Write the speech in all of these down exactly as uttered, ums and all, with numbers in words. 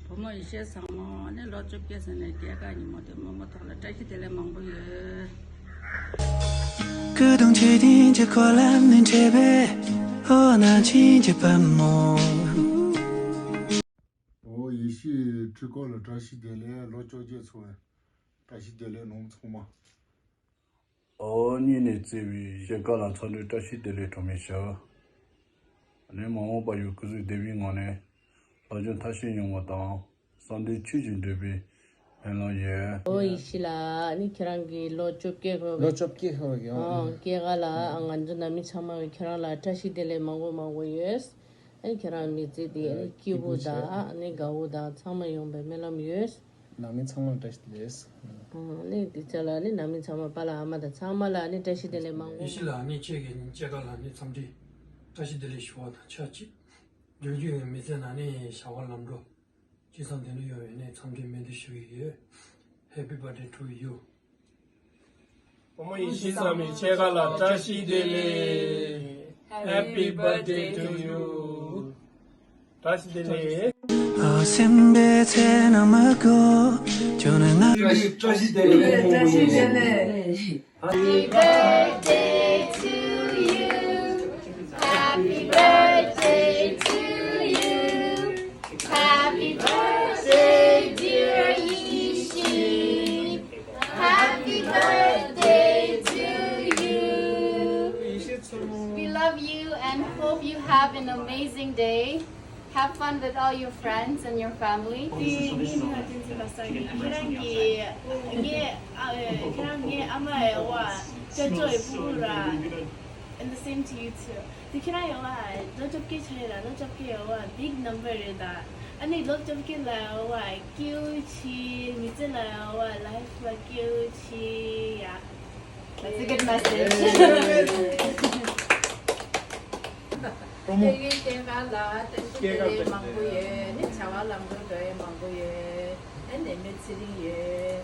བུ་མོ་ཡེ་ཤེས་བཟང་མོ་ནི་ལོ་བཅོ་བརྒྱད་ཟིན་ནས་སྐྱེས་སྐར་ཉིན་མོ་དེ་རྨོ་མོ་ཐོག་ལ་བཀྲ་ཤིས་བདེ་ལེགས་མང་པོ་ཡོད། སྐུ་གདུང་མཆོད་རྟེན་གྱི་འཁོར་ལམ་ནས་འཕྲད་པའི་འོ་ན་ཆེན་གྱི་པད་མོ། ཨོ་ཡེ་ཤེས་ཁྲི་ཀོ་ལ་བཀྲ་ཤིས་བདེ་ལེགས། ལོ་བཅོ་བརྒྱད་ཚོ་བཀྲ་ཤིས་བདེ་ལེགས་ནོམ་ཚང་མ། ཨོ་སྙིང་ནས་བརྩེ་བའི་གཞིས་ཀ་ལ་ཚང་མ་བཀྲ་ཤིས་བདེ་ལེགས་གྲངས་མེད་ཞུ། ཨ་ནི་མ་འོངས་པ་ཡང་སྐུ་གཟུགས་བདེ་བའི་ངང་ནས་ལོ་རྒྱུས་མཐར་ཕྱིན་ཡོང་བ་དང་། བསམ་དོན་ཆོས་བཞིན་འགྲུབ་པའི་སྨོན་ལམ་ཡོད། ཨོ་ཡེ་ཤེས་ལགས། ཨ་ནི་ཁྱེད་རང་གི་ལོ་བཅོ་བརྒྱད་འཁོར་ལོ་བཅོ་བརྒྱད་འཁོར་གྱི་ཨོ་སྐྱེས་སྐར་ལ་ང་ཚོ་ནང་མི་ཚང་མ་གིས་ཁྱེད་རང་ལ་བཀྲ་ཤིས་བདེ་ལེགས་མང་པོ་མང་པོ་ཡོད། ཨ་ནི་ཁྱེད་རང་མི་ཚེ་འདི་ཨ་ནི་སྐྱིད་པོ་དང་ཨ་ནི་དགའ་བོ་དང་ཚང་མ་ཡོང་བའི་སྨོན་ལམ་ཡོད། ནང་མི་ཚང་མར་བཀྲ་ཤིས་བདེ་ལེགས། ཨ་ནི་འདི་ཚོ་ལ་ཨ་ནི་ནང་མི་ཚང་མ་པཱ་ལགས་ཨ་མ་དང་ཚང་མ་ལ་ཨ་ནི་བཀྲ་ཤིས་བདེ་ལེགས་མང་པོ། ཡེ་ཤེས་ལགས། ཨ་ནི་ཁྱེད་ཀྱི་ཨ་ནི་སྐྱེས་སྐར་ལ་ཨ་ནི་འཚམས་འདྲི་བཀྲ་ཤིས་བདེ་ལེགས་ཞུ་བ་དང་ཆབས་ཅིག་འབྱུང་འགྱུར་བའི་མི་ཚེ་ནང་ནས་བྱ་བ་ལམ་འགྲོ་ཅི་ཙམ་བདེ་ལེགས་ཡོང་བའི་ཨ་ནི་འཚམས་འདྲི་སྨོན་འདུན་ཞུ་གི་ཡོད། Happy birthday to you. བུ་མོ་ཡེ་ཤེས་བཟང་མོའི་སྐྱེས་སྐར་ལ་བཀྲ་ཤིས་བདེ་ལེགས། Happy birthday to you. བཀྲ་ཤིས་བདེ་ལེགས། ཨ་སེམས་པའི་ཚེ་ན་མ་གོ་ཁྱོད་ནི་ང་བཀྲ་ཤིས་བདེ་ལེགས། བཀྲ་ཤིས་བདེ་ལེགས། Happy birthday to you. Happy birthday to you. Happy birthday, dear Ishi. Happy birthday to you. We love you and hope you have an amazing day. Have fun with all your friends and your family. དེ་ངའི་མིང་ལ་བསྟན་འཛིན་པ་སངས་ཡིན། ཁྱེད་རང་གིས་ངའི་ཨ་ཁྱེད་རང་ངའི་ཨ་མ་ཡི་འོ་ཨ་ཅོ་ཅོ་ཡི་ཕྲུ་གུ་ར། And the same to you too. དེ་ཁྱེད་རང་ཡི་འོ་ཨ་ལོ་བཅོ་བརྒྱད་ཆགས་ཡོད་ར། ལོ་བཅོ་བརྒྱད་ཡི་འོ་ཨ་big number རེད་ད། ཨ་ནི་ལོ་བཅོ་བརྒྱད་ལ་འོ་ཨ་སྐྱིད་པོ་བྱེད། མི་ཚེ་ལ་འོ་ཨ་life ལ་སྐྱིད་པོ་བྱེད་ཡ། That's a good message. ཕྲུ་གུའི་སྐྱེས་སྐར་ལ་བཀྲ་ཤིས་བདེ་ལེགས་མང་པོ་ཡོད། ནི་བྱ་བ་ལམ་འགྲོ་འགྲོ་ཡས་མང་པོ་ཡོད། ཨ་ནི་ནད་མེད་ཚེ་རིང་ཡོད།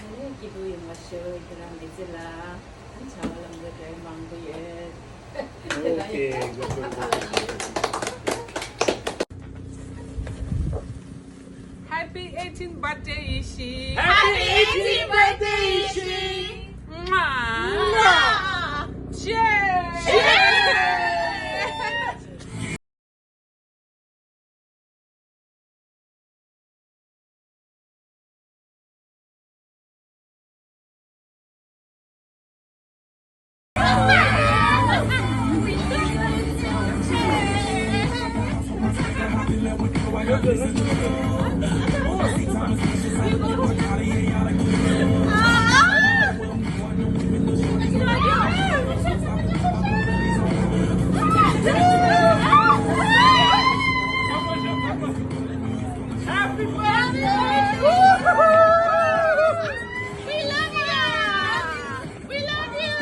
ཨ་ནི་སྐྱིད་པོ་ཡོང་བ་ཞུ། ཁྱེད་རང་མི་ཚེ་ལ་ཨ་ནི་བྱ་བ་ལམ་འགྲོ་འགྲོ་ཡས་མང་པོ་ཡོད། Okay, good, good, good. Happy eighteenth birthday, Ishi. Happy eighteenth birthday, Ishi. Mwah. Mwah. Cheers. Cheers. Happy birthday! We love you! We love you!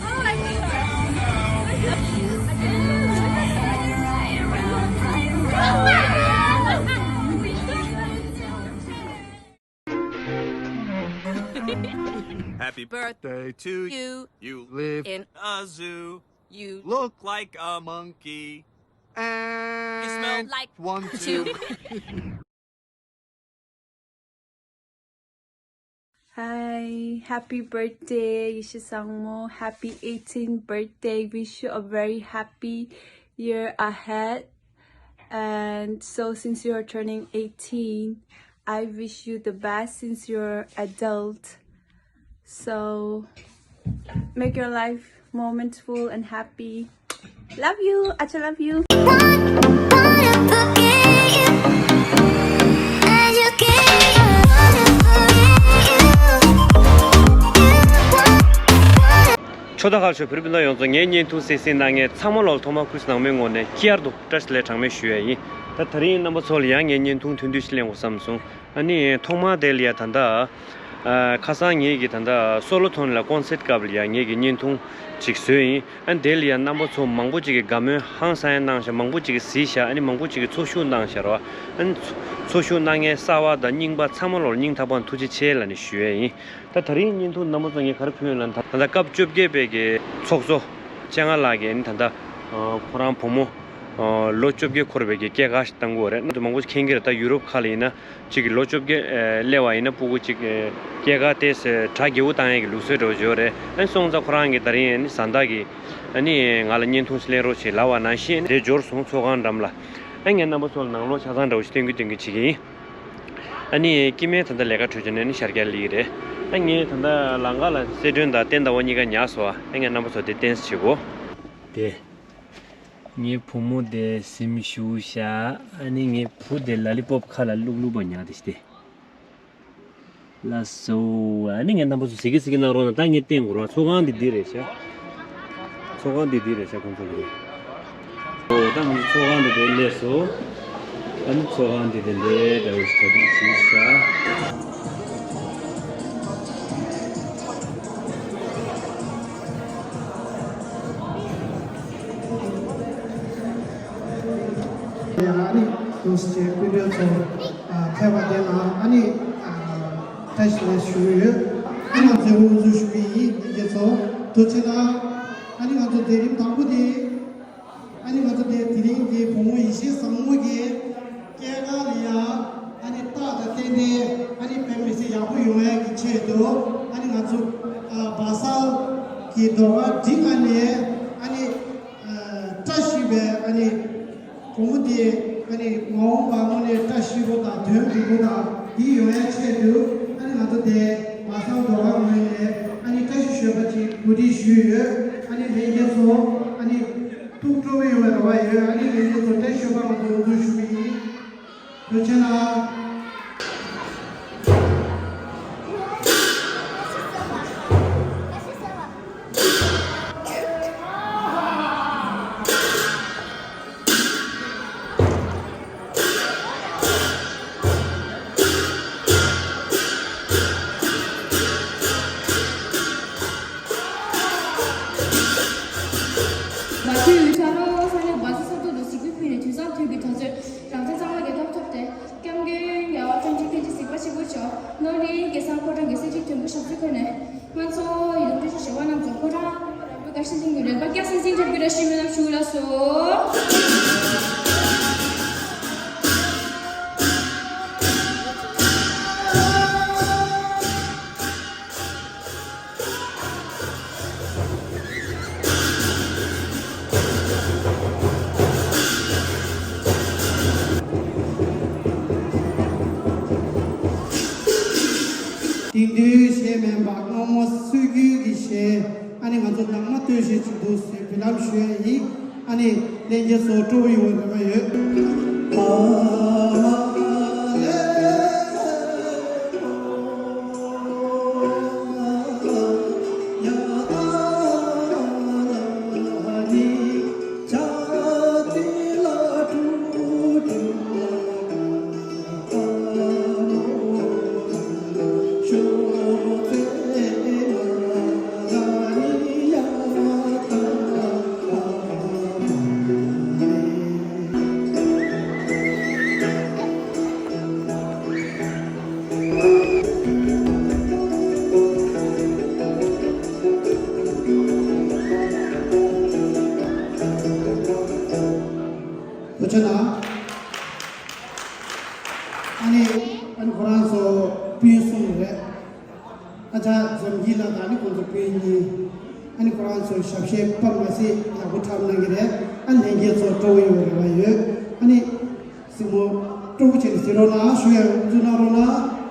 Oh my God! Happy birthday to you. You live in a zoo. You look like a monkey. And you smell like one, two. Hi, happy birthday, Ishi Sangmo. Happy eighteenth birthday. Wish you a very happy year ahead. And so, since you are turning eighteen, I wish you the best since you're adult. So, make your life momentful and happy. Love you. Acha love you. ཆོས་དང་ཁ་ཆོས་བོད་རིགས་སྤུན་ཟླ་ཡོངས་རྫོགས། ངའི་བརྙན་ཐུང་གསན་གཟིགས་གནང་མཁན་ཚང་མ་ལོ་ལ་ཐོག་མར་སྐུ་ཚེ་ནང་མའི་ངོས་ནས་བསྐྱར་དུ་བཀྲ་ཤིས་བདེ་ལེགས་གྲངས་མེད་ཞུ་ཡ་ཡིན། ད་དེ་རིང་རྣམ་པ་ཚོ་ལ་ཡང་ངས་བརྙན་ཐུང་ཐུང་ཐུང་ཞིག་ལེན་དགོས་བསམ་སོང་། ཨ་ནི་ཐོག་མར་དེ་ལ་ཡ་ད་ལྟ་ཨ་ཁ་སང་ངེད་ཀྱི་ད་ལྟ་སོ་ལོ་ཐོན་ལ་ཀོན་སེར་ཊི་སྐབས་ལ་ཡ་ངེད་ཀྱི་བརྙན་ཐུང་ཅིག་བཟོས་ཡིན། ཨ་ནི་དེ་ལ་ཡ་རྣམ་པ་ཚོ་མང་པོ་ཅིག་གིས་དགའ་མོས་ཧང་སང་ཡ་གནང་ཤག་མང་པོ་ཅིག་གིས་གཟིགས་ཤག་ཨ་ནི་མང་པོ་ཅིག་གིས་འཚོ་བཞུགས་གནང་ཤག་རོ། ཨ་ནི་འཚོ་བཞུགས་གནང་མཁན་གསར་པ་དང་རྙིང་པ་ཚང་མ་ལོར་སྙིང་ཐག་པ་ནས་ཐུགས་རྗེ་ཆེ་ལབ་ནས་ཞུ་ཡས་ཡིན། ད་དེ་རིང་བརྙན་ཐུང་རྣམ་པ་ཚོ་ངས་ག་རེ་ཕུལ་ཡོད་ལབ་ན། ད་ད་ལྟ་སྐབས་བཅོ་བརྒྱད་པའི་གི་ཚོགས་གཙོ་སྤྱན་སྔ་ལགས་ཀྱིས་ཨ་ནི་ད་ལྟ་ཁོ་རང་བུ་མོ་ ཨོ། ལོ་བཅོ་བརྒྱད་འཁོར་བའི་གི་སྐྱེས་སྐར་ཞིག་བཏང་གི་ཡོད་རེད། ཨ་ནི་མང་པོ་ཞིག་མཁྱེན་གྱི་རེད། ད་ཡུ་རོབ་ཁག་ལ་ཡིན་ན་ཅིག་གི་ལོ་བཅོ་བརྒྱད་ཨེ་སླེབས་པ་ཡིན་ན་སྤུ་གུ་ཅིག་ཨེ་སྐྱེས་སྐར་དེ་གྲ་རྒྱས་པོ་བཏང་ཡས་ཀྱི་ལུགས་སྲོལ་འདྲ་བོ་ཅིག་ཡོད་རེད། ཨ་ནི་སོང་ཙང་ཁོ་རང་གིས་ད་རིང་ཨ་ནི་བཟའ་ཟླ་གིས་ཨ་ནི་ང་ལ་བརྙན་ཐུང་ཞིག་ལེན་རོགས་བྱེད་ལབ་པ་ནང་བཞིན་དེ་འབྱོར་སོང་ཚོགས་ཁང་འགྲམ་ལ། ཨ་ངས་རྣམ་པ་ཚོ་ལ་ནང་ལོགས་ཆ་ཚང་འདྲ་བོ་ཞིག་སྟོན་གི་སྟོན་གི་བྱེད་ཀྱི་ཡིན། ཨ་ནི་སྐྱེ་དམན་ད་ལྟ་ལས་ཀ་གྲོལ་བྱས་ནས་ནི་ཤར་རྒྱག་ལི་རེད། ཨ་ངས་ད་ལྟ་ལམ་ཁ་ལ་གསལ་སྒྲོན་དང་བསྟན་ཟླ་བ་གཉིས་ཀ་ཉར་སོང་། ཨ་ངས་རྣམ་པ་ཚོ་དེ་བསྟན་བྱེད་གོ། དེ། ངའི་བུ་མོ་དེ་གཟིམ་བཞུགས་ཤག་ཨ་ནི་ངའི་བུ་དེ་ལ་ལི་པོབ་ཁ་ལ་བླུག་བླུག་པ་ཉར་དེ་ཤི་དེ། ལགས་སོ། ཨ་ནི་ངས་རྣམ་པ་ཚོ་གཟིགས་ཀྱི་གཟིགས་ཀྱི་གནང་རོགས་གནང་། ད་ངས་བསྟན་དགོས་ར། ཚོགས་ཁང་འདི་འདི་རེད་ཤག་ཚོགས་ཁང་འདི་འདི་རེད་ཤག་ཁོང་ཚོ་གི། ཨོ་ད་ང་ཚོ་ཚོགས་ཁང་འདི་འདི་སླེབས་སོང་། ཨ་ནི་ཚོགས་ཁང་འདི་འདི་འདི་འདྲ་བོ་ཞིག་གྲ་སྒྲིག་བྱས་ཤག་ཨ་ནི་དུས་ཚོད་སྐུ་མགྲོན་ཚོ་ཕེབས་པ་དེ་ལ་ཨ་ནི་བཀྲ་ཤིས་བདེ་ལེགས་ཞུ་གི་ཡོད། ཨ་ནི་ང་ཚོས་དབུ་འཛུགས་ཞུ་གི་ཡིན། དེ་ཚོ་ཐུགས་རྗེ་གནང་། ཨ་ནི་ང་ཚོ་མཛད་རིམ་དང་པོ་དེ། ཨ་ནི་ང་ཚོ་དེ་དེ་རིང་གི་བུ་མོ་ཡེ་ཤེས་བཟང་མོ་གི་སྐྱེས་སྐར་ལ་ཡ། ཨ་ནི་རྟགས་དང་རྟེན་འབྲེལ་ཨ་ནི་དཔེ་མི་སྲིད་ཡག་པོ་ཡོང་ཡ་གི་ཆེད་དུ། ཨ་ནི་ང་ཚོ་ཨ་བྷ་སལ་གྱི་ཟློས་གར་འབྲིང་ཨ་ནི་ཨ་ནི་ཨ་བཀྲ་ཤིས་པའི་ཨ་ནི་བུ་མོ་དེ་ཨ་ནི་མ་འོངས་པ་དངོས་གནས་བཀྲ་ཤིས་པོ་དང་དོན་སྒྲུབ་པོ་དང་འདི་ཡོང་ཡ་ཆེད་དུ། ཨ་ནི་ང་ཚོ་དེ་བྷ་སལ་ཟློས་གར་ངོས་ནས་ཨ་ནི་བཀྲ་ཤིས་ཞོལ་པ་ཅིག་གོ་སྒྲིག་ཞུས་ཡོད། ཨ་ནི་ལྷན་རྒྱས་ཚོ་ཨ་ནི། ཐུགས་སྤྲོ་བོ་ཡོང་བའི་རེ་བ་ཡོད། ཨ་ནི་ལྷན་རྒྱས་ཚོ་བཀྲ་ཤིས་པ་ང་ཚོ་འོ་འདུག་ཞུ་གི་ཡིན། ཐུགས་རྗེ་གནང་། མ་ཐུལ་ཡུལ་ཤར་ལྷོ་ས་གནས་བ་ཚ་ས་ཐོག་ཏུ་གཟིགས་འབུལ་ཕུལ་ནས་དུས་བཟང་དུས་ཀྱི་དྲག་སྤྱོད་རང་བཙན་གཙང་མ་རྒྱལ་ཁབ་ཐོབ་སྟེ། སྐྱབས་མགོན་རྒྱལ་བ་ཐམས་ཅད་མཁྱེན་ཅིང་གཟིགས་པ་ཆེན་པོ་མཆོག་ནོར་གླིང་གེ་སར་ཕོ་བྲང་གི་གསེར་ཁྲིའི་དོན་ཀུན་ཞབས་ཕྱི་ཁོ་ནས། ང་ཚོ་ཡུལ་ལུང་འདྲེན་ཞུ་བ་རྣམས་རྫོང་ཁོ་རང་རང་བོད་དགའ་ཞིང་ལྡན་གྱི་རོལ་པ་སྐྱ་སིང་སིང་འཁྲབ་རྒྱུ་ར་ཞུ་མི་རྣམས་ཞུ་ལ་སོ། དེང་དུས་གཞས་མིན་པ་སྔ་མོ་སྲོལ་རྒྱུན་གྱི་གཞས། ཨ་ནི་ང་ཚོ་ནང་མ་སྟོད་གཞས་ཅིག་འདུག་ཟེར་འབུལ་ལམ་ཞུ་ཡ་ཡིན། ཨ་ནི་ལྷན་རྒྱས་ཚོ་སྤྲོ་བོ་ཡོང་བའི་རེ་བ་ཡོད། ཐུགས་རྗེ་གནང་། ཨ་ནི་ཨ་ནི་ཁོ་རང་ཚོ་སྤུན་གསུམ་རེད། ཨ་ཅག་འཛོམས་སྐྱིད་ལགས་དང་ཨ་ནི་ཁོང་ཚོ་སྤུན་གཉིས། ཨ་ནི་ཁོ་རང་ཚོ་ཞབས་གཞས་དཔེ་མི་སྲིད་ཡག་པོ་འཁྲབ་གནང་གི་རེད། ཨ་ནི་ལྷན་རྒྱས་ཚོ་སྤྲོ་བོ་ཡོང་བའི་རེ་བ་ཡོད། ཨ་ནི་གཟིགས་མོ་སྤྲོ་པོ་བྱས་ནས་གཟིགས་རོགས་གནང་། ཞུ་ཡག་འཛུལ་གནང་རོགས་གནང་།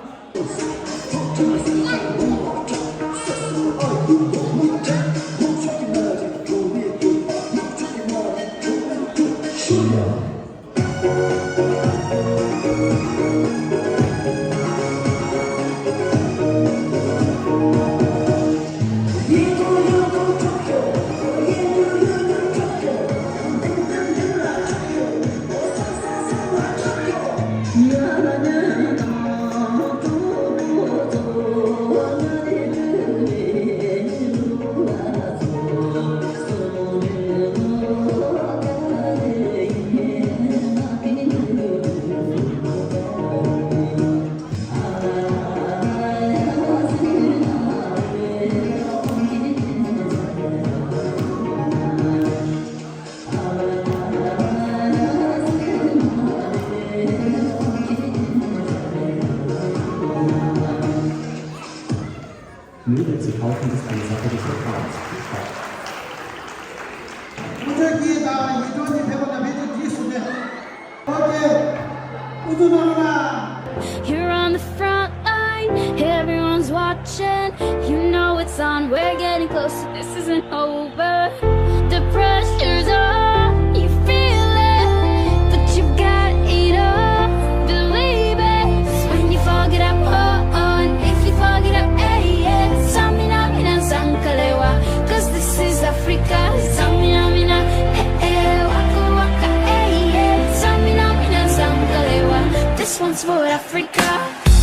Africa,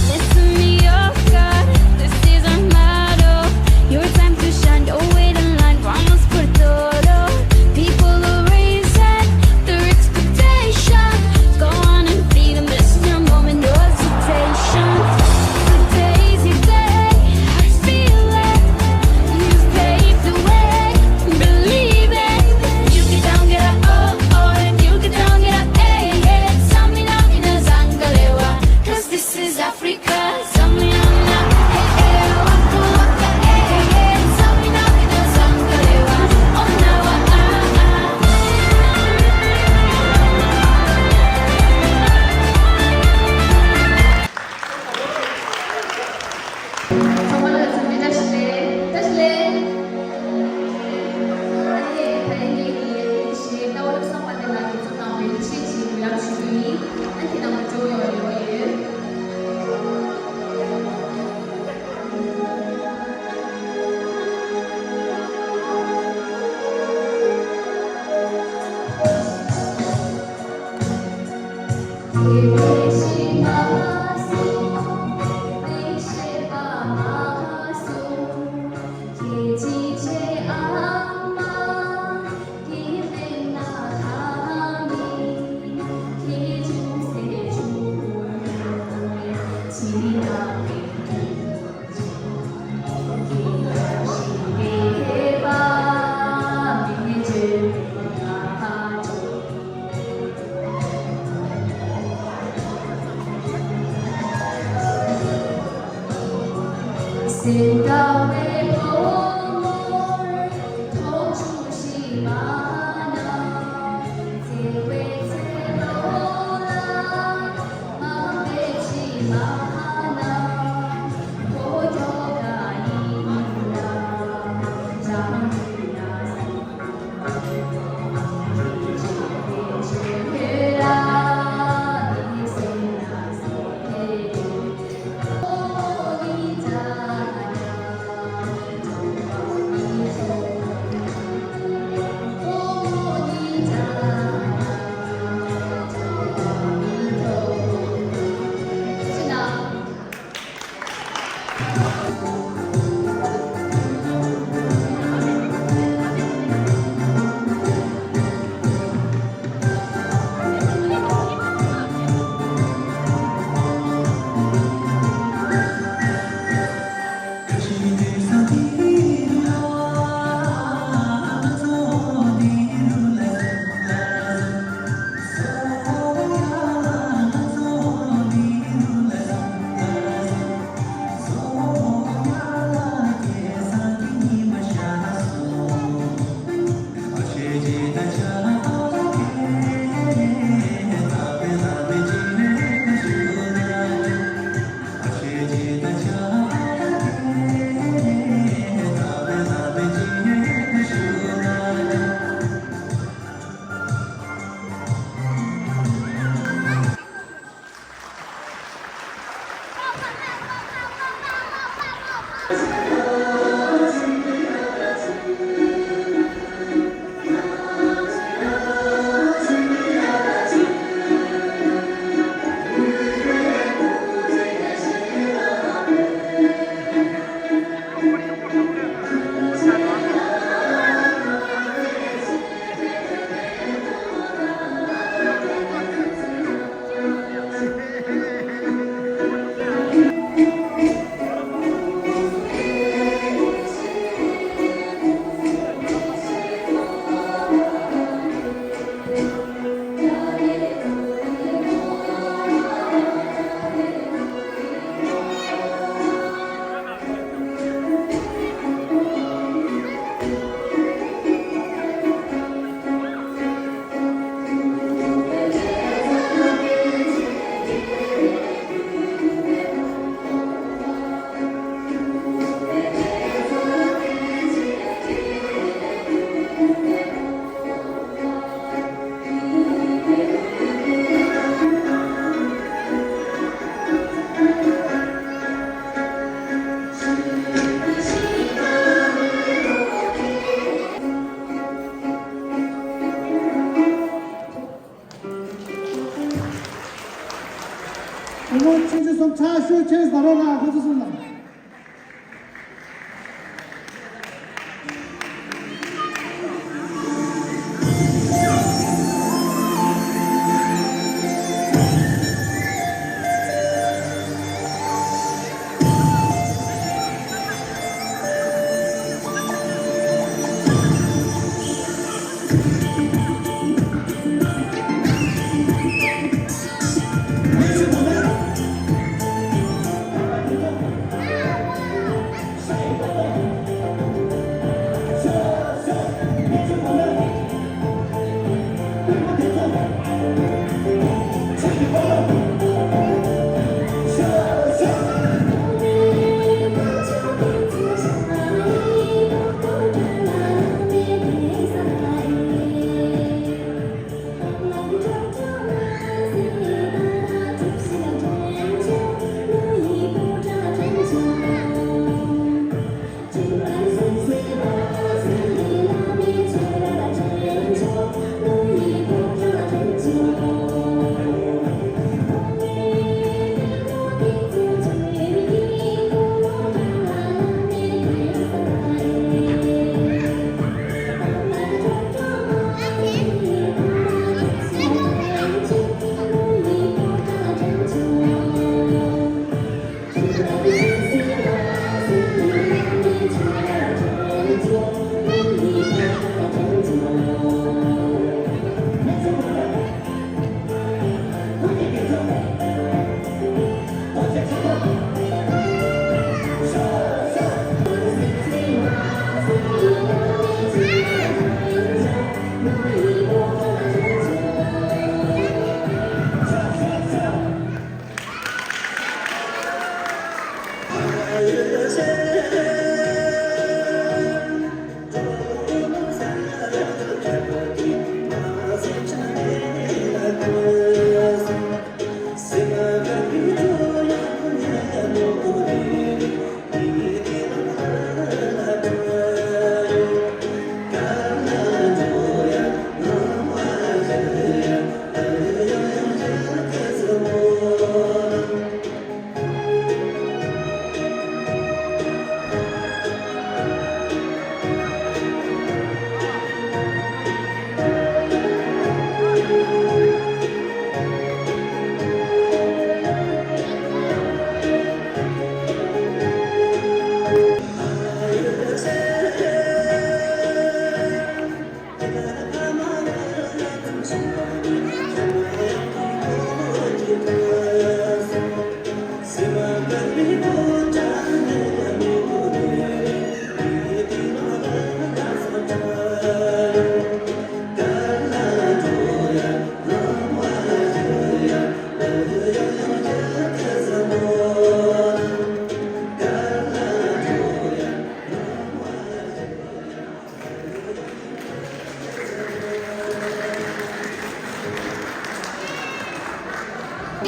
listen me, oh God, this is our motto. Your time to shine, don't wait in line, vamos por todo. People are raising their expectations. Go on and feed them, this is your moment, no hesitation. Today's your day, feel it. You paved the way, believe it. You get down, get up, oh, oh, and you get down, get up, hey, hey. Samina, mina, zangalewa. 'Cause this is Africa. Samina, mina, hey, hey, waka, waka, hey, hey. Samina, mina, zangalewa. Oh, now, ah, ah, ah. བུ་མོ་ཆུང་ཆུང་གསུམ་ཕྱག་ཞུ་ཆེན་ཟླ་རོགས་ལ་ཁོ་ཚོ་གསུམ་ལ།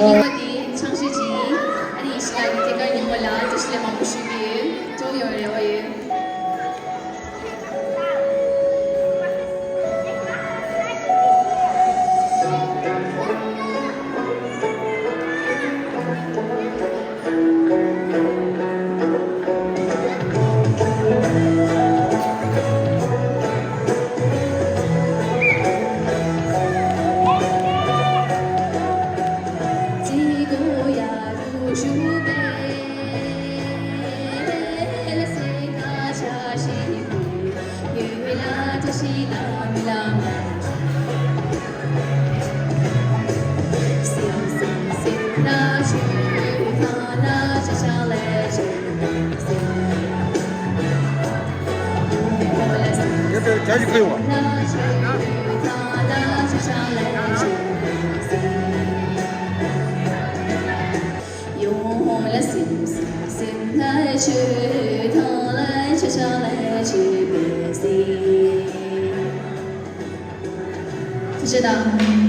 གཉིས་པ་དེ་ཆང་ཤེས་ཅིང་། ཨ་ནི་ཡེ་ཤེས་ལགས་ཀྱིས་ཐད་ཀར་ཉིན་མོ་ལ་བཀྲ་ཤིས་བདེ་ལེགས་མང་པོ་ཞུ་གི་ཡོད། གྲོགས་ཡོང་རེ་བ་ཡོད། ཐུགས་རྗེ་གནང་།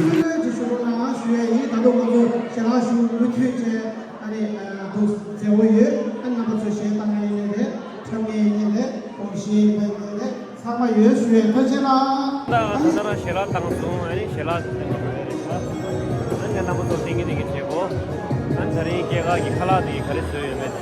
ཀུན་གྱིས་ཞུ་རོགས་གནང་ཞུ་ཡས་ཡིན། ད་དུང་ང་ཚོ་ཞལ་ལག་ཞུ་མུ་མཐུད་བྱས། ཨ་ནི་འདུག་མཛད་སྒོ་ཡོད། ཨ་ནི་རྣམ་པ་ཚོ་གཞས་བཏང་མཁན་ཡིན་ནའི་རེད། འཁྲབ་མཁན་ཡིན་ནའི་རེད། གོམས་གཤིས་པ་ཡིན་ནའི་རེད། ཚང་མ་ཡོད་ཞུ་ཡས། ཐུགས་རྗེ་གནང་། ད་ད་ལྟ་རང་ཞལ་ལག་བཏང་སོང་། ཨ་ནི་ཞལ་ལག་ཨ་ནི་རྣམ་པ་ཚོ་བསྟན་གྱི་བསྟན་གྱི་བྱེད་དགོས། ཨ་ནི་ད་རིང་སྐྱེས་སྐར་གྱི་ཁ་ལག་དེ་ག་རེ་བཟོས་ཡོད་མེད།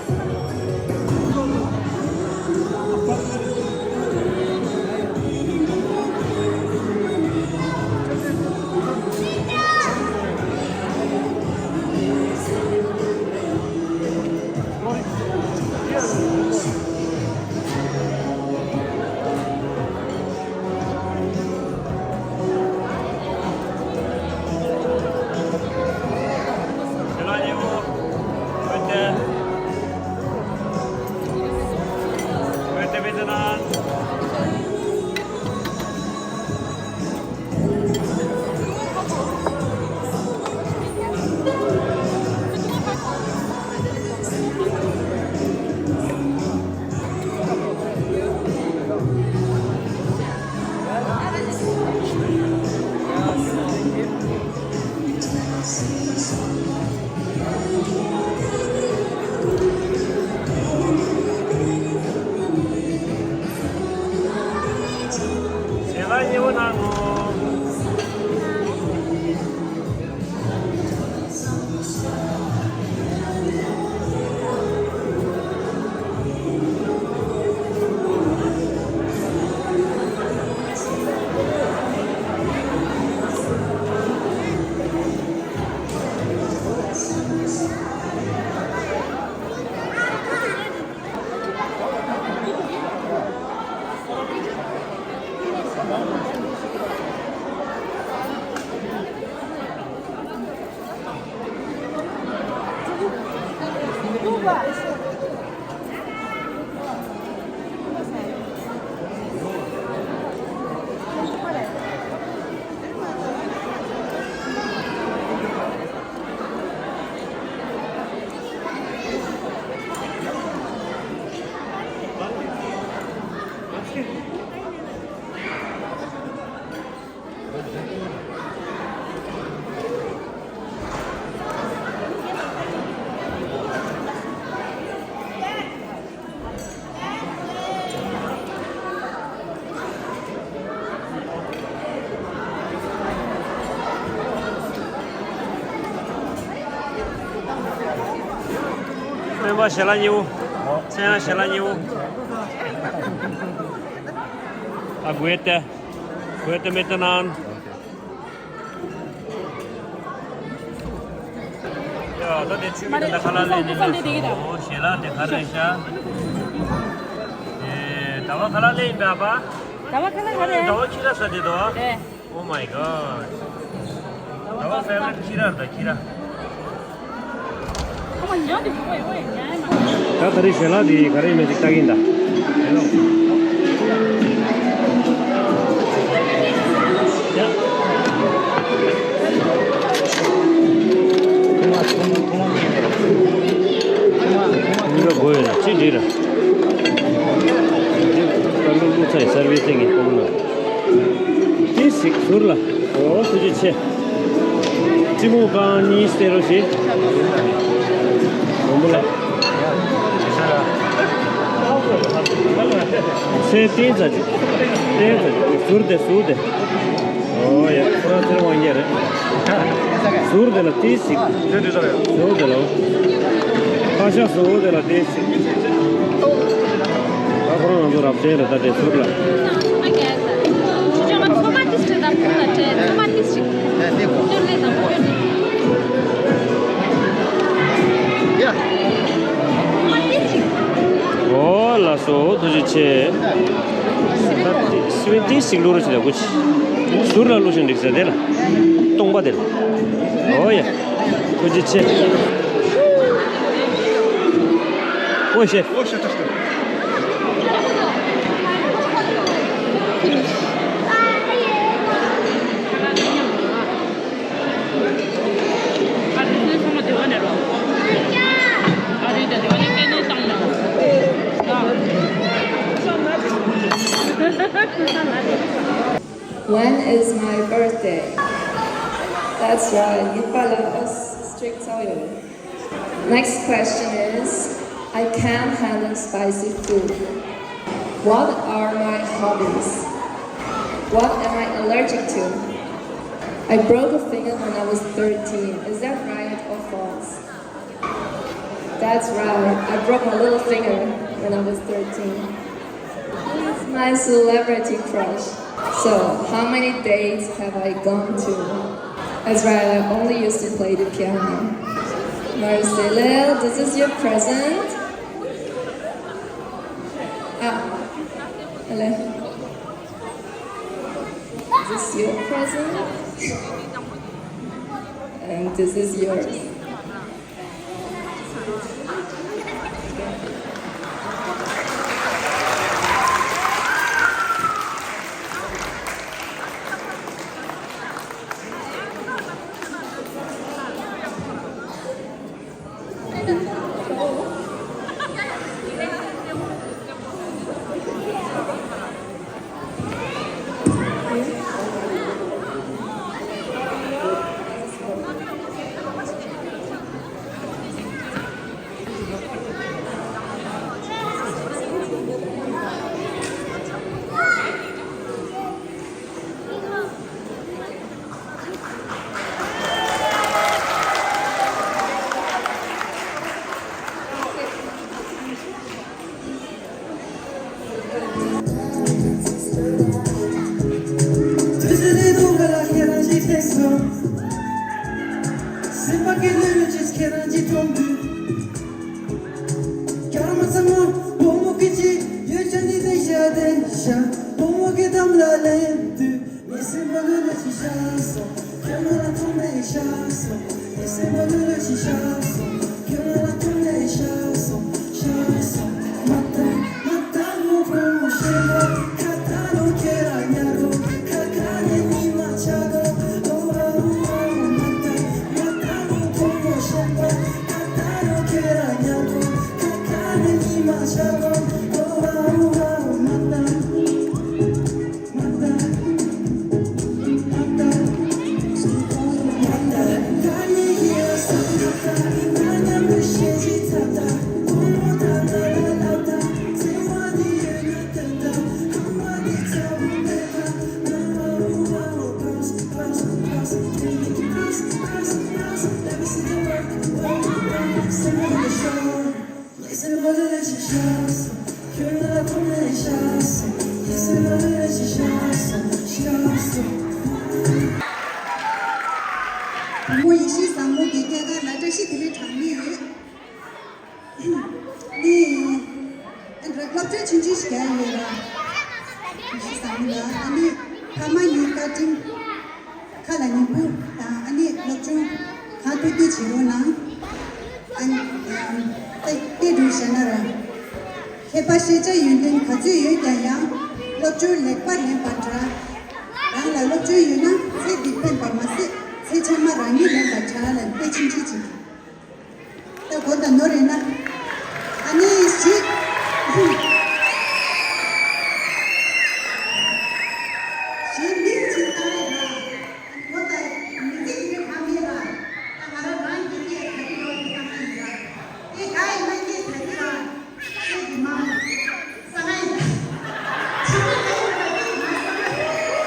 སྨན་པ་ཞལ་ལག་གཉིས་པོ། ཚེ་དབང་ཞལ་ལག་གཉིས་པོ། ཨ་གུ་ཨེ་ཏེ། གུ་ཨེ་ཏེ་མེ་ཏེ་ནན། ཡ་ད་དེ་ཆུ་མི་ད་ཁ་ལག་ལེན་ནི་ལེན། ཨོ་ཞལ་ལག་དེ་ག་རེ་ཤ། ཨེ་ད་བ་ཁ་ལག་ལེན་ཡིན་པ་པ། ད་བ་ཁ་ལག་ག་རེ། ད་བ་ཁྱི་ལ་ས་དེ་དོ། ཨེ། Oh my god. ད་བ་ས་ལ་ཁྱི་ར་ད་ཁྱི་ར། ད་ད་རེས་ཞལ་ལག་འདི་ག་རེ་ཡིན་མིན་ཅིག་ལྟ་གིན་ད། འདི་ག་དགོས་ཡོད་ན་ཅི་འདྲི་ར། འདི་ཀ་ལུ་ལུ་ཚ་ཡི་སར་བི་སི་ཏིང་གི་ཀོང་ལ། ཏི་སིག་ཟུར་ལ། ཨོ་ཐུགས་རྗེ་ཆེ། ཅི་མོ་པང་གཉིས་སྟེ་རོ་ཞེ། མོ་མོ་ལ། ཚེ་ཏིང་ཙ་ཅིག་ཏིང་ཙ་ཅིག་ཟུར་ཏེ་ཟུར་ཏེ། ཨོ་ཡ་ཁོ་རང་ཚེ་དབང་རྒྱལ་རེད། ཟུར་དེ་ལ་ཏི་སིག་ཟུར་དེ་ལ། ཁ་ཤ་ཟུར་དེ་ལ་ཏི་སིག་ད་ཁོ་རང་ང་ཚོ་རབ་བྱས་རེད་ད་དེ་ཟུར་ལ། ཨོ་ལགས་སོ་ཐུགས་རྗེ་ཆེ། ད་ཏི་སིག་ཏི་སིག་བླུག་རོགས་བྱེད་ད་གུ་ཆི། ཟུར་ལ་བླུག་བཞིན་འགྲིག་ཟེར་དེ་ལ། སྟོང་པ་དེ་ལ། ཨོ་ཡ། ཐུགས་རྗེ་ཆེ། ཨོ་ཤེ། ཨོ་ཤེ། When is my birthday? That's right, you follow us strict oil. Next question is, I can't handle spicy food. What are my hobbies? What am I allergic to? I broke a finger when I was thirteen. Is that right or false? That's right. I broke my little finger when I was thirteen. Who is my celebrity crush? So, how many dates have I gone to? That's right, I only used to play the piano. Marcelo, this is your present. Ah, hello. This is your present. And this is yours. བུ་མོ་ཡེ་ཤེས་བཟང་མོ་གི་སྐྱེས་སྐར་ལ་བཀྲ་ཤིས་བདེ་ལེགས་གྲངས་མེད་ཡོད། ནི། ཨ་ནི་སློབ་སྦྱོང་ཆུང་ཆུང་ཞིག་རྒྱག་ཡོད་ར། ཡེ་ཤེས་བཟང་མོ་ལ་ཨ་ནི་ཕ་མ་གཉིས་བཀའ་དྲིན། ཁ་ལ་ཉན་པོ་དང་ཨ་ནི་སློབ་སྦྱོང་གང་ཐུབ་ཐུབ་བྱེད་རོགས་གནང་། ཨ་ནི་ཏེ་ཏེ་འགྲུལ་བྱས་ན་ར། མཁས་པ་ཤེས་བྱ་ཡོན་ཏན་ག་ཚོད་ཡོད་ཀྱང་ཡང་སློབ་སྦྱོང་ལེགས་པར་ལེན་པ་འདྲ། རང་ལ་སློབ་སྦྱོང་ཡོད་ན་ཚེ་འདི་ཕན་པ་མ་ཟད་ཚེ་ཕྱི་མ་རང་ཉིད་ལེན་པ་འདྲ་ལ་དཔེ་ཆུང་ཆུང་ཅིག་ད་གོ་ད་ནོར་རེད་ན། ཨ་ནི་ཞིག་ཞིག་མིག་ཅིག་ལྟ་རེད་ན། གོ་ད་མི་ཚེ་འདི་ག་མེད་ལ། ད་ང་རང་རང་གི་སྐད་ད་གི་ཡོད་ཀྱི་ད་གི་ཡིན་ལ། དེ་ག་ཡིན་ན་སྐད་ད་གི་རང་། སྐད་གི་མ། ས་ང་ཡིན། ཆུ་མ་ད་ཡིན་ད་གི་ང་ས་ང་ཡིན།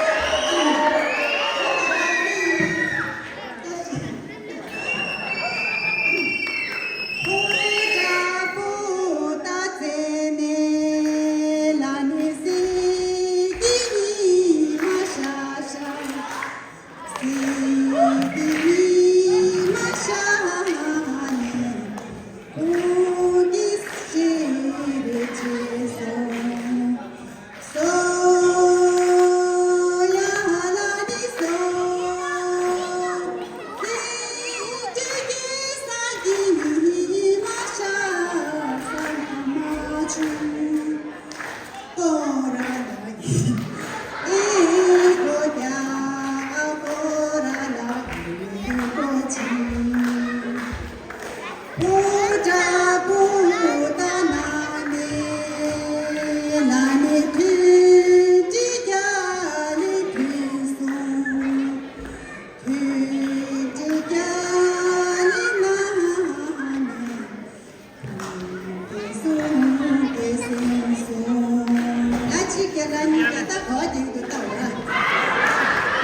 ལ་གཅིག་བརྒྱ་ལ་གཉིས་བརྒྱ་ད་ག་བ་དེ་འདུག་ལྟ་འོ་ར།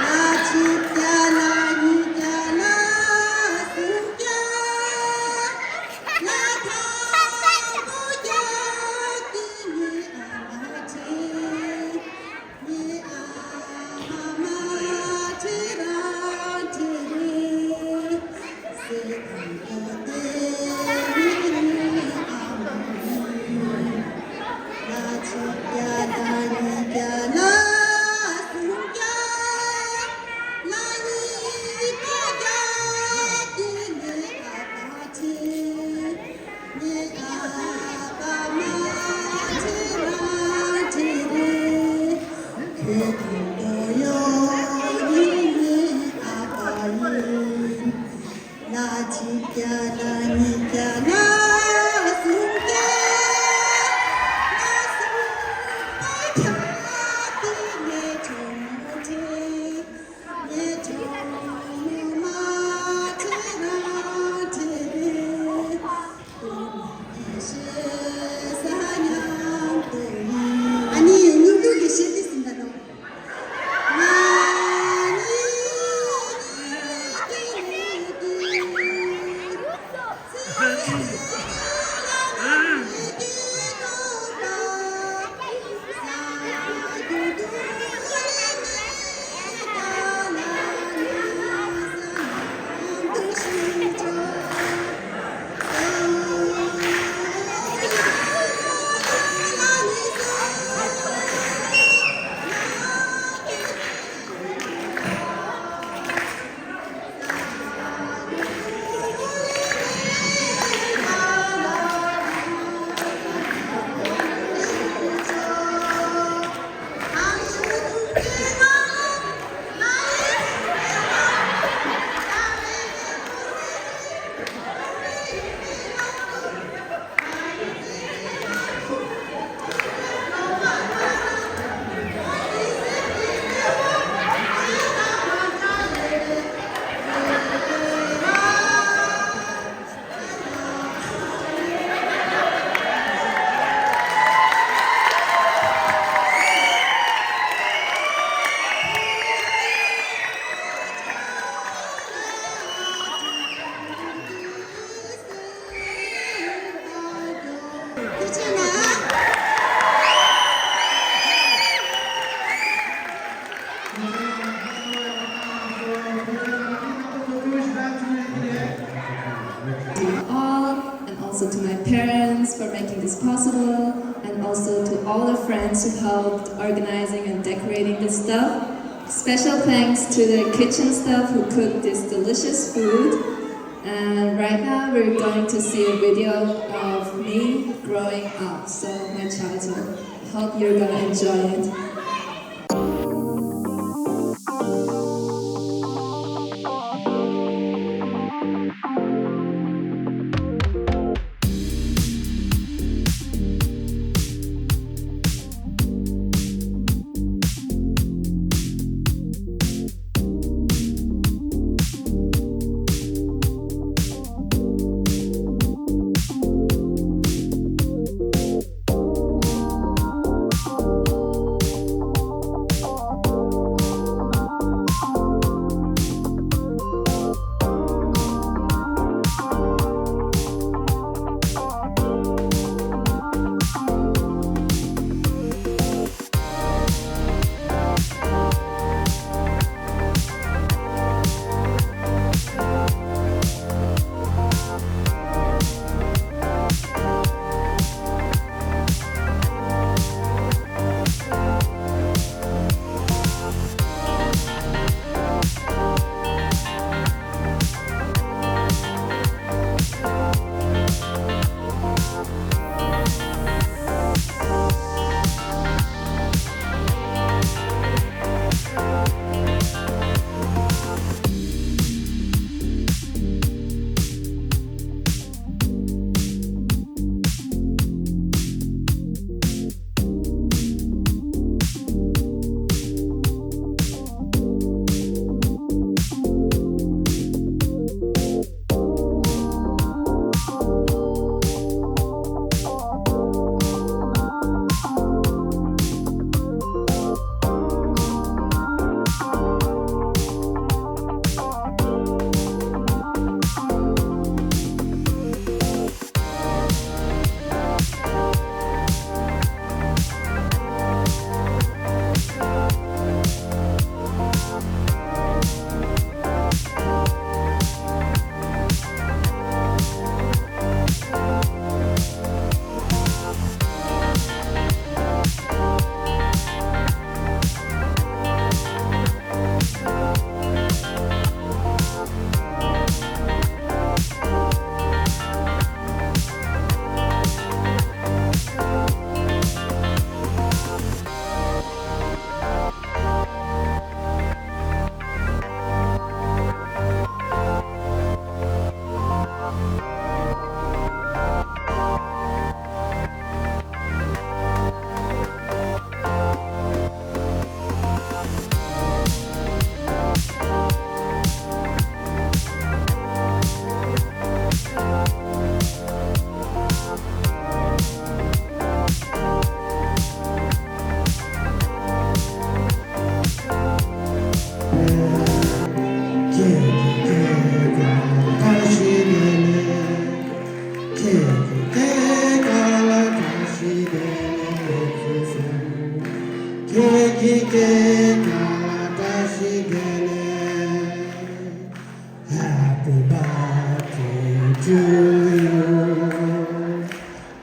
ལ་གཅིག་བརྒྱ་ལ་གཉིས་བརྒྱ་ལ་གསུམ་བརྒྱ། ལ་དང་པོ་བརྒྱ་དེ་ནི་ཨ་མ་ཁྲེ། ངའི་ཨ་མ་མ་ཁྲེ་རང་ཁྲེ་རེད། ལ་གཅིག་བརྒྱ་ལ་གཉིས་བརྒྱ་ལ་གསུམ་བརྒྱ། ལ་གསུམ་པ་བརྒྱ་དེ་ནས་གྲོགས་མོ་ཁྲེ། ངའི་གྲོགས་མོ་མ་ཁྲེ་རང་ཁྲེ་རེད། དོན་གྱི་ཤེས་ས་མཉམ་དུ་ཡིན། ཨ་ནི་སྙིང་སྡུག་གི་ཤེས་ཏི་ཟིན་པ་དང་། making this possible, and also to all the friends who helped organizing and decorating this stuff. Special thanks to the kitchen staff who cooked this delicious food. And right now we're going to see a video of me growing up, so my childhood. Hope you're gonna enjoy it. Happy birthday to you.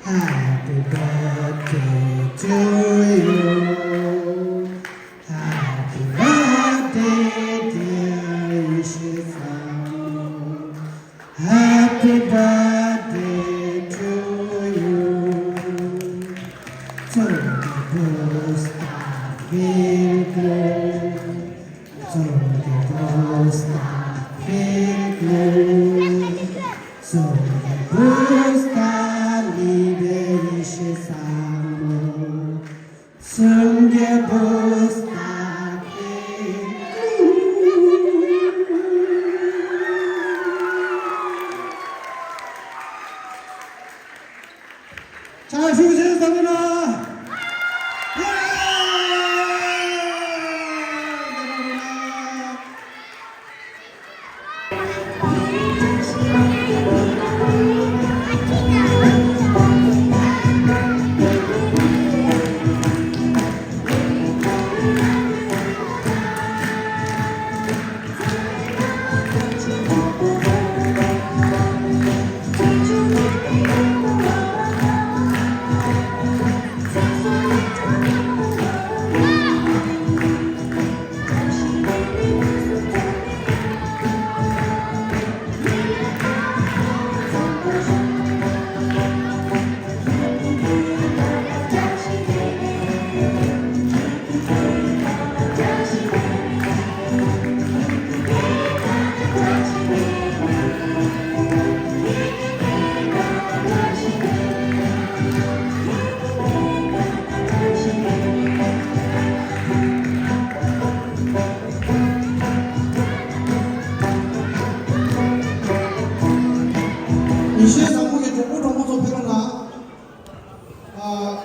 Happy birthday to you. Happy birthday, dear Ishisamu. Happy birthday to you. Zum Geburtstag viel Glück. Zum Geburtstag viel Glück. Zum Geburtstag, liebe Ishisamu. Zum Geburtstag viel Glück.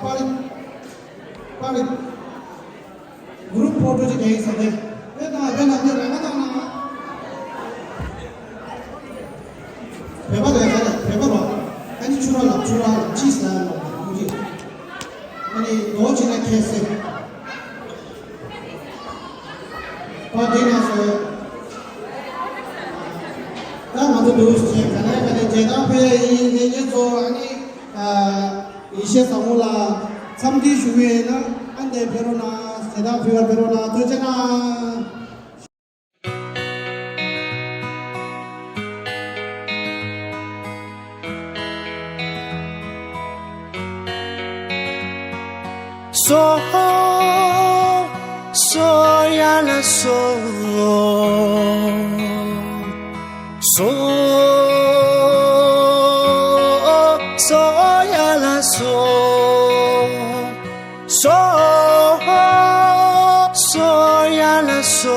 པ་རི། པ་རི། གུ་རུབ་ཕོ་ཊོ་ཅིག་རྒྱག་ཡིན་ཟེར་ཏེ། དེ་དང་དེ་ནང་དེ་རང་ང་དང་ནང་། བོད་པ་ལས་ཀ་ལ་བོད་པ་རོ། ཨ་ནི་ཆུ་ར་ལ་ཆུ་ར་ལ་ཅི་ཟེར་ལ་ལ་ཀུ་ཅི། ཨ་ནི་རྡོ་ཅི་ན་ཁེ་སེ། པ་དེ་ན་སོ། ད་ང་ཚོ་འདུག་ཟེར་ག་ནས་ག་ནས་རྗེས་དང་ཕེ་ཡིན་ནས་ཉེ་ཚོ་ཨ་ནི། ཡེ་ཤེས་བཟང་མོ་ལ་འཚམས་འདྲི་ཞུ་གི་ཡིན་ན་ཨ་འདས་ཕེ་རོ་ན་ཟེར་དང་ཕེ་བ་ཕེ་རོ་ན་ཐུགས་རྗེ་གནང་། སོ་སོ་ཡ་ལ་སོ། སོ་སོ་ཡ་ལ་སོ། སོ་སོ་ཡ་ལ་སོ།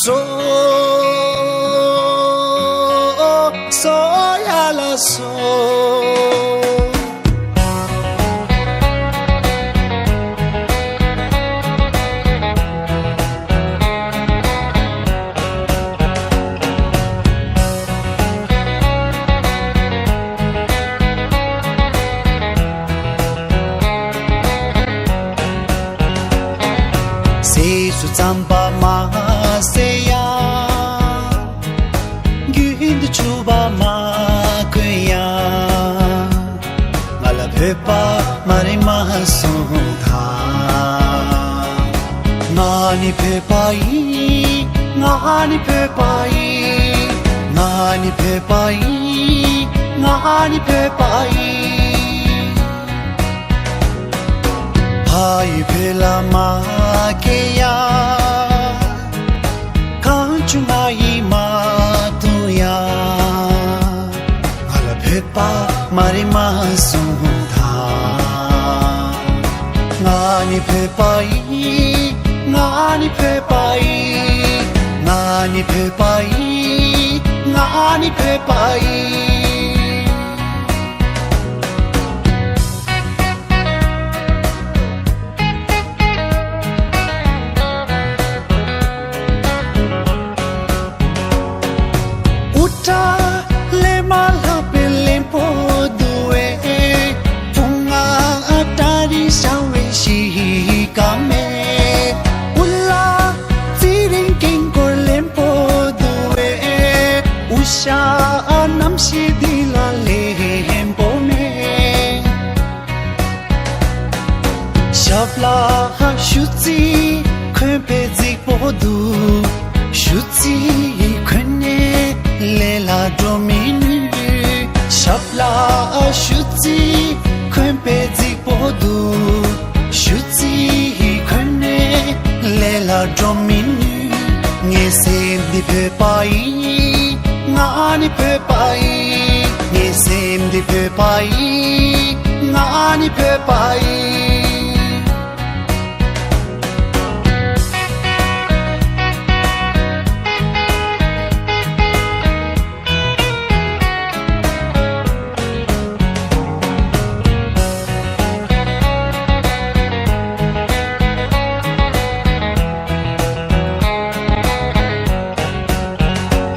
སོ་སོ་ཡ་ལ་སོ། ཟས་སུ་རྩམ་པ་མ་ཟེར་ཡ། རྒྱུན་དུ་ཕྱུ་པ་མ་གོན་ཡ། ང་ལ་བོད་པ་མ་རེད་མ་གསུངས་ད། ང་ནི་བོད་པ་ཡིན། ང་ནི་བོད་པ་ཡིན། ང་ནི་བོད་པ་ཡིན། ང་ནི་བོད་པ་ཡིན། ཕ་ཡུལ་བོད་ལ་མ་སྐྱེས་ཡ། གང་བྱུང་ང་ཡིས་མ་བཏུང་ཡ། ང་ལ་བོད་པ་མ་རེད་མ་གསུངས་ད། ང་ནི་བོད་པ་ཡིན། ང་ནི་བོད་པ་ཡིན། ང་ནི་བོད་པ་ཡིན། ང་ནི་བོད་པ་ཡིན། དབུ་སྐྲ་ལས་མ་ལྷག་པའི་ལེན་པོ་འདུག་བས། ཕུང་ང་ཨ་ཏ་རི་ཤང་བའི་ཤི་ཀ་མེ། དབུ་ལ་ཚེ་རིང་ཀེང་ཀོར་ལེན་པོ་འདུག་བས། དབུ་ཞྭ་རྣམ་ཤེས་འདི་ལ་ལེན་པོ་མེད། ཞབས་ལ་ཤུ་ཙི་གོན་པའི་རྫིག་པོ་འདུག་ཤུ་ཙི་གོན་ནས་ལས་ལ་འགྲོ་མི་ནུས། ཞབས་ལ་ཤུ་ཙི་གོན་པའི་རྫིག་པོ་འདུག་ཤུ་ཙི་གོན་ནས་ལས་ལ་འགྲོ་མི་ནུས། ངའི་སེམས་འདི་བོད་པ་ཡིན། ང་ནི་བོད་པ་ཡིན། ངའི་སེམས་འདི་བོད་པ་ཡིན། ང་ནི་བོད་པ་ཡིན།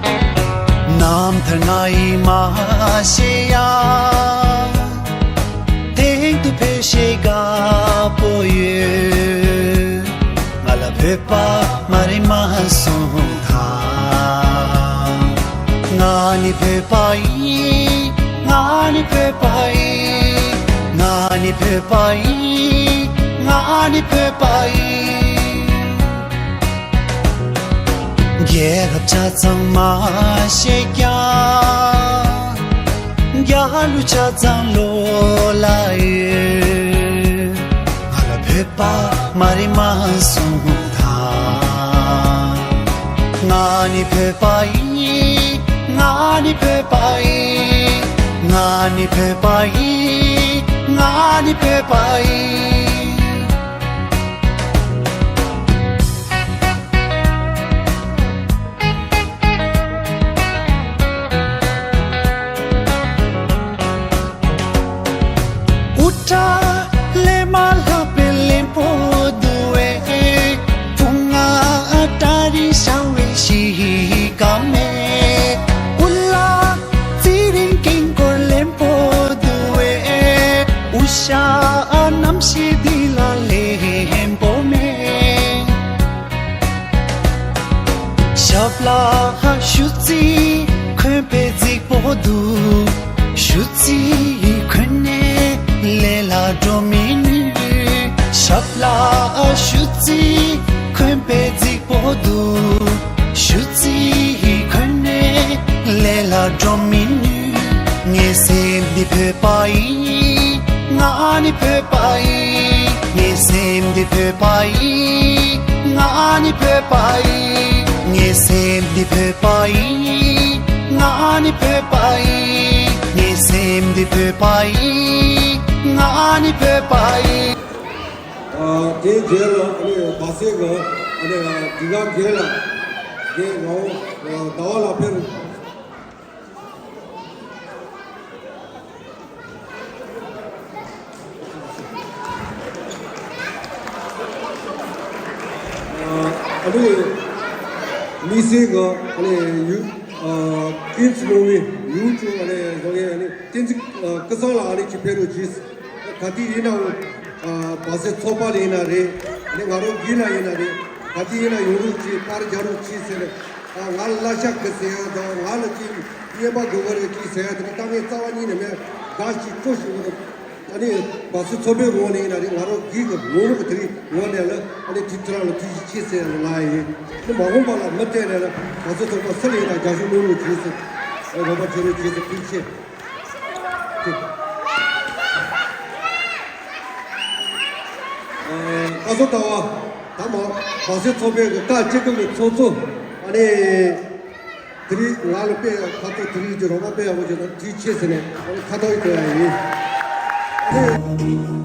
རྣམ་ཐར་ང་ཡིས་མ་ཤེས་ཡ། དེང་དུ་ཕལ་ཆེར་དགའ་པོ་ཡོད། ང་ལ་བོད་པ་མ་རེད་མ་གསུངས་ད། ང་ནི་བོད་པ་ཡིན། ང་ནི་བོད་པ་ཡིན། ང་ནི་བོད་པ་ཡིན། ང་ནི་བོད་པ་ཡིན། རྒྱལ་རབས་ཆ་ཚང་མ་ཤེས་ཀྱང་། རྒྱལ་གླུ་ཆ་ཚང་བློ་ལ་ཡོད། ང་ལ་བོད་པ་མ་རེད་མ་གསུངས་ད། ང་ནི་བོད་པ་ཡིན། ང་ནི་བོད་པ་ཡིན། ང་ནི་བོད་པ་ཡིན། ང་ནི་བོད་པ་ཡིན། ཀླད་མ་ལྷག་པའི་ལེན་པོ་འདུག་བས། ཕུང་ང་ཏ་རི་ཤང་བའི་ཤི་ཀ་མེ། ཨུ་ལ་ཚེ་རིང་ཀིང་ཀོར་ལེན་པོ་འདུག་བས། ཨུ་ཤ་རྣམ་ཤེས་འདི་ལ་ལེན་པོ་མེད། ཞབས་ལ་ཤུ་ཙི་འཁོན་པའི་རྫིག་པོ་འདུག་ཤུ་ཙི་འཁོན་ནས་ལས་ལ་འགྲོ་མི་ནུས། ཞབས་ལ་ཤུ་ཙི་འཁོན་པའི་རྫིག་པོ་འདུག་ཤུ་ཙི་འཁོན་ནས་ལས་ལ་འགྲོ་མི་ནུས། ངའི་སེམས་འདི་བོད་པ་ཡིན། ང་ནི་བོད་པ་ཡིན། ངའི་སེམས་འདི་བོད་པ་ཡིན། ང་ནི་བོད་པ་ཡིན། ངའི་སེམས་འདི་བོད་པ་ཡིན། ང་ནི་བོད་པ་ཡིན། ངའི་སེམས་འདི་བོད་པ་ཡིན། ང་ནི་བོད་པ་ཡིན། ཨ། དེའི་རྗེས་ལ་ཨ་ནི་བ་སེ་ག་ཨ་ནི་དི་ག་རྒན་ལགས། རྒན་ངག་དབང་ཟླ་བ་ལགས་ཕེབས། ཨ་ནི་དམིགས་བསལ་གྱི་ཨ་ནི་ཡུ་ཨ་ཀིཌ་མུ་ཝི་ཡུ་ཊུབ་ཨ་ནི་བཟོ་མཁན་ཨ་ནི་བསྟན་འཛིན་ཨ་སྐལ་བཟང་ལགས་ཨ་ནི་ཅིག་ཕེབས་རོགས་གྱིས། ག་དུས་ཡིན་ནའང་ཨ་བ་སེ་ཚོགས་པ་ལ་ཡིན་ན་རེད། ཨ་ནི་ང་རང་གིས་ན་ཡིན་ན་རེད། ག་དུས་ཡིན་ན་ཡོང་རོགས་གྱིས། པར་རྒྱག་རོགས་གྱིས་ཟེར་ནས། ཨ་ང་ལ་བསླབ་བྱ་གི་ཟེར་ཡ་དང་ང་ལ་ཅིག་རྔན་པ་དགོས་ཀྱི་རེད་ཅིག་ཟེར་ཡ་དེ་ནི་དཀའ་ངལ་རྩ་བ་ཉིད་ནས་མེད། དགའ་ཞིང་སྤྲོ་ཞིང་། ཨ་ནི་བ་སེ་ཚོགས་པའི་ངོས་ནས་ཡིན་ན་རེད། ང་རང་གིས་གི་ངོ་མ་གི་དེ་རིང་ངོས་ནས་ལ་ཨ་ནི་དེ་ཁྱེད་རང་ལ་ཐུགས་རྗེ་ཆེ་ཟེར་ལ་ལ་ཡིན། ཨ་ནི་མ་འོངས་པ་ལ་མུ་མཐུད་ནས་ལ་བ་སེ་ཚོགས་པ་སུ་ལ་ཡིན་ན་རྒྱབ་སྐྱོར་གནང་རོགས་གྱིས་ཟེར། རོགས་པ་བྱེད་རོགས་གྱིས་ཟེར། ཐུགས་རྗེ་ཆེ། ཨ་བཀའ་ཟུར་ལྟ་བ་ད་མ་བ་སེ་ཚོགས་པའི་གི་ད་སྤྱི་ཁྱབ་ཀྱི་ཚོགས་གཙོ་ཨ་ནི་དེ་རིང་ང་ལ་དཔེ་ཁ་ཐོག་དེ་རིང་གི་རོགས་པ་དཔེ་ཡག་པོ་བྱས་ན་དེ་ཆེ་ཟེར་ནས་ཨ་ནི་ཁ་ཐོག་ཡི་དོན་ཡ་ཡིན། ཨ་ནི།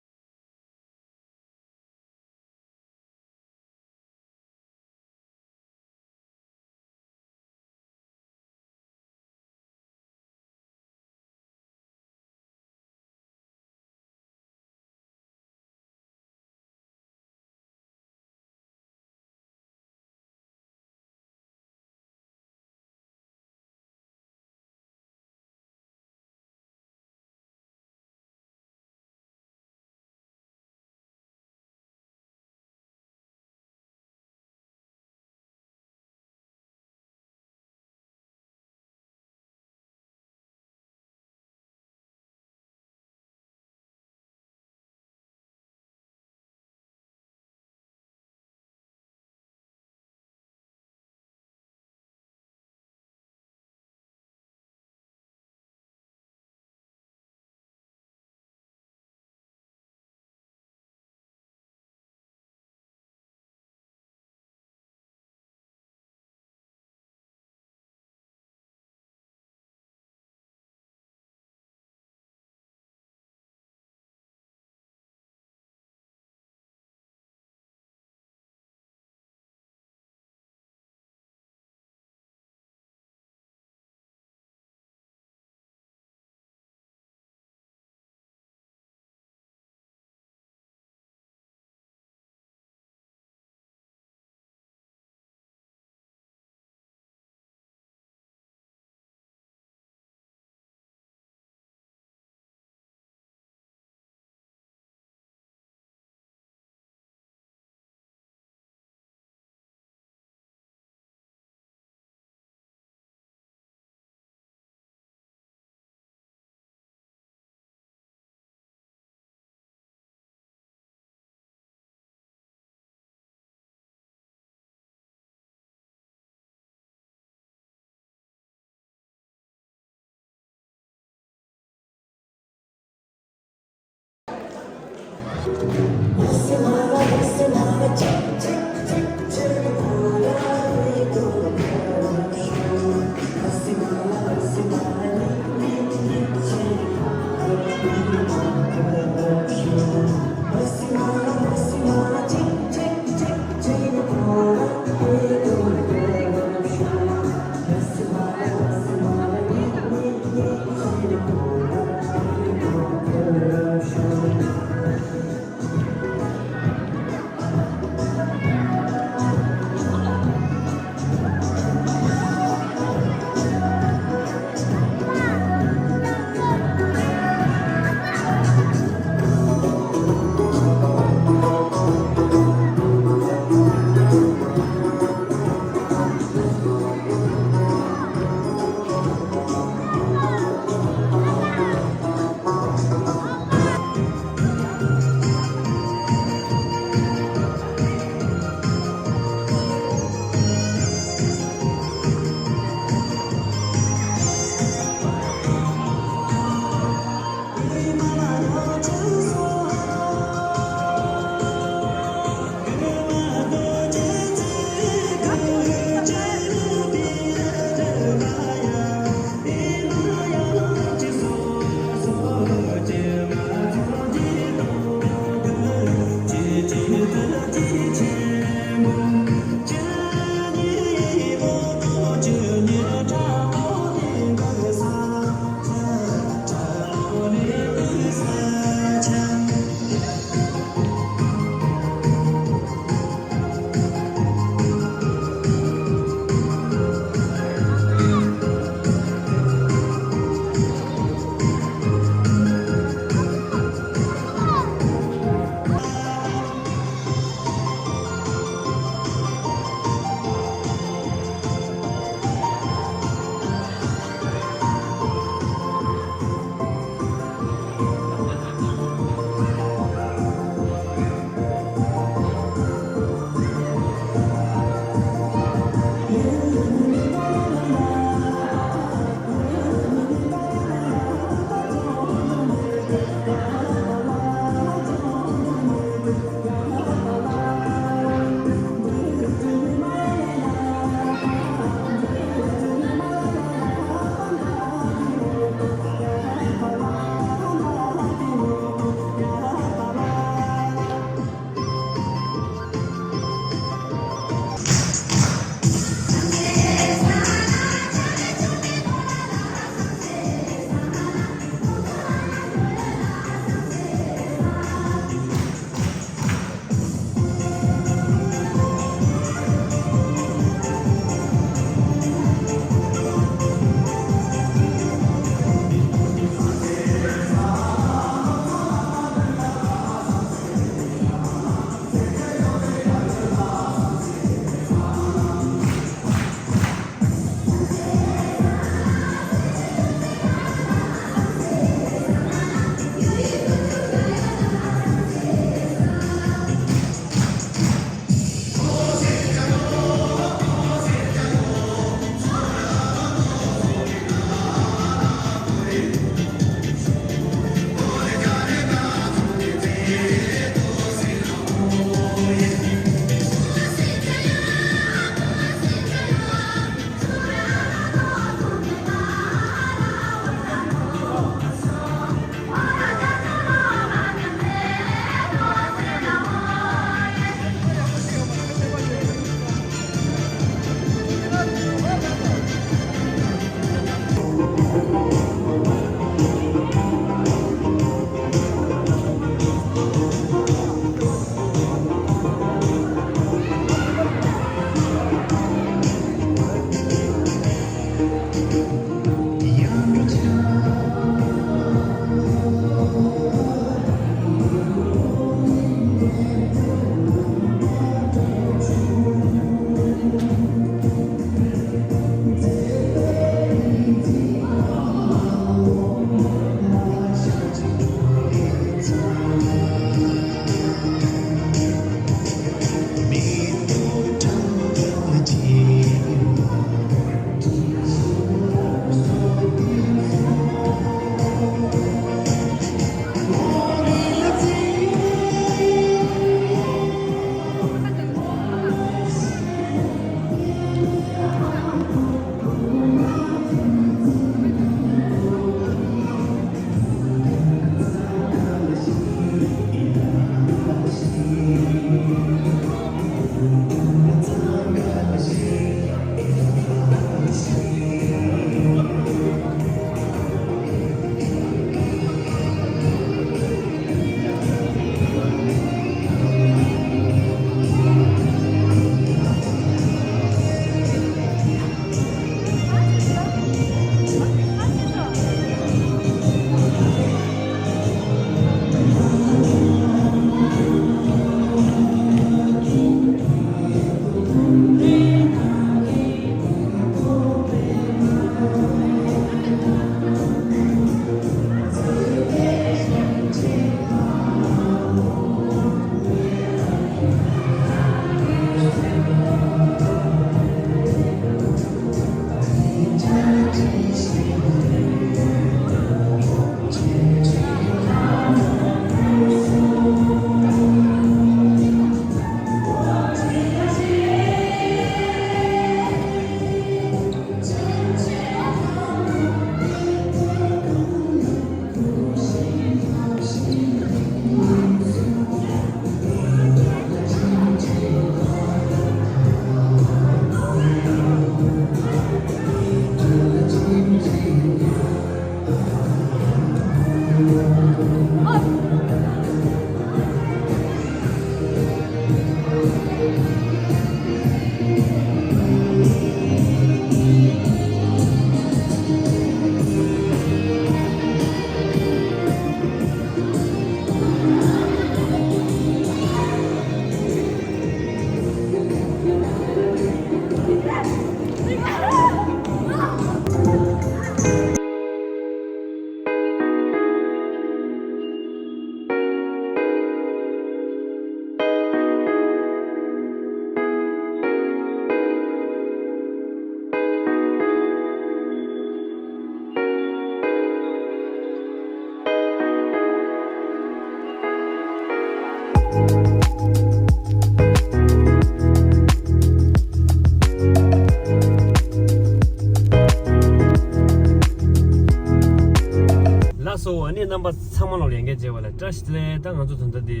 ཨོ་ཨ་ནི་རྣམ་པ་ཚང་མ་ལོ་ལས་འགན་བྱས་པ་ལ་བཀྲ་ཤིས་བདེ་ལེགས། ད་ང་ཚོ་ད་ལྟ་འདི་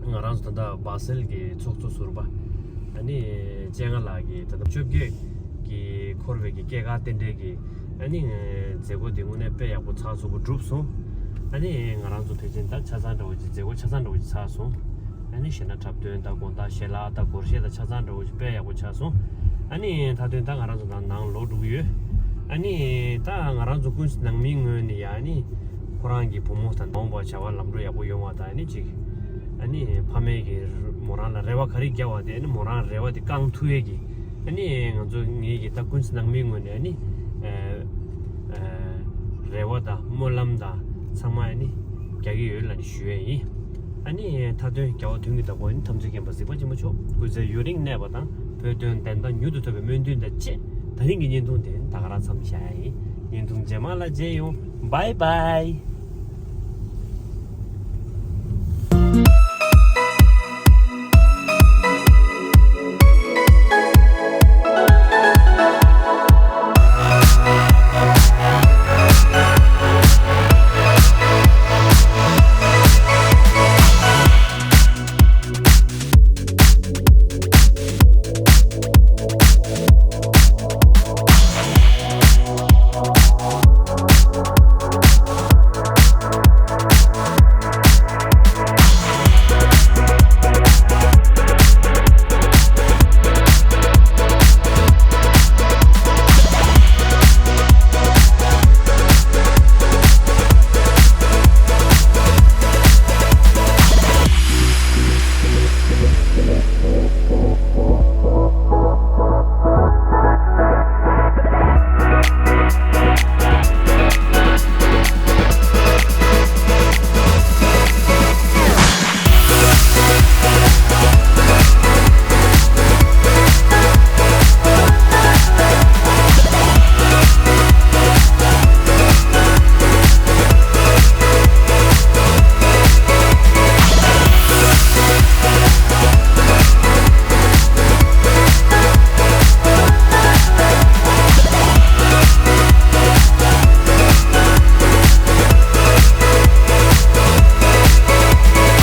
ང་རང་ཚོ་ད་ལྟ་སྦ་སེལ་གྱི་ཚོགས་གཙོ་ཟུར་པ་ཨ་ནི་ཅན་ལགས་ཀྱིས་ད་ལྟ་བཅོ་བརྒྱད་ཀྱི་འཁོར་བའི་གི་སྐྱེས་སྐར་རྟེན་འབྲེལ་གྱི་ཨ་ནི་མཛད་སྒོ་འདི་དངོས་གནས་དཔེ་ཡག་པོ་ཚགས་ཚུད་པོ་གྲུབ་སོང་། ཨ་ནི་ང་རང་ཚོ་ཕལ་ཆེར་ད་ཆ་ཚང་འདྲ་བོ་ཅིག་མཛད་སྒོ་ཆ་ཚང་འདྲ་བོ་ཅིག་ཚར་སོང་། ཨ་ནི་གཞས་སྣ་འཁྲབ་སྟོན་དང་དགོང་དག་ཞལ་ལག་དང་སྒོར་གཞས་དང་ཆ་ཚང་འདྲ་བོ་ཅིག་དཔེ་ཡག་པོ་ཆགས་སོང་། ཨ་ནི་མཐའ་དོན་ད་ང་རང་ཚོ་ནང་ནང་ལོག་འགྲོ་གི་ཡོད། ཨ་ནི་ད་ང་རང་ཚོ་ཀུན་གཟིགས་ནང་མིའི་ངོས་ནས་ཡ་ཨ་ནི་ཁོ་རང་གི་བུ་མོ་དང་འོངས་པ་བྱ་བ་ལམ་འགྲོ་ཡག་པོ་ཡོང་བ་དང་ཨ་ནི་ཅིག་ཨ་ནི་ཕ་མས་ཀྱི་མོ་རང་ལ་རེ་བ་ག་རེ་བརྒྱབ་པ་དེ་ཨ་ནི་མོ་རང་རེ་བ་དེ་བསྐང་ཐུབ་ཡས་ཀྱི་ཨ་ནི་ང་ཚོ་ངེད་ཀྱི་ད་ཀུན་གཟིགས་ནང་མིའི་ངོས་ནས་ཨ་ནི་ཨ་ཨ་རེ་བ་དང་སྨོན་ལམ་དང་ཚང་མ་ཨ་ནི་རྒྱག་གི་ཡོད་ལབ་ནས་ཞུ་ཡས་ཡིན། ཨ་ནི་མཐའ་དོན་རྒྱལ་བ་དོན་གྱི་བདག་པོ་ཨ་ནི་དམ་ཆོས་མཁྱེན་པ་གཟིགས་པ་ཆེན་པོ་མཆོག་སྐུ་ཚེ་ཡུན་རིང་གནས་པ་དང་བོད་དོན་བདེན་མཐའ་མྱུར་དུ་ཐོབ་པའི་སྨོན་འདུན་དང་བཅས་ད་རིང་གི་བརྙན་ཐུང་དེ་ད་ག་རང་མཚམས་བཞག་ཡ་ཡིན། བརྙན་ཐུང་རྗེས་མ་ལ་མཇལ་ཡོང་། Bye bye།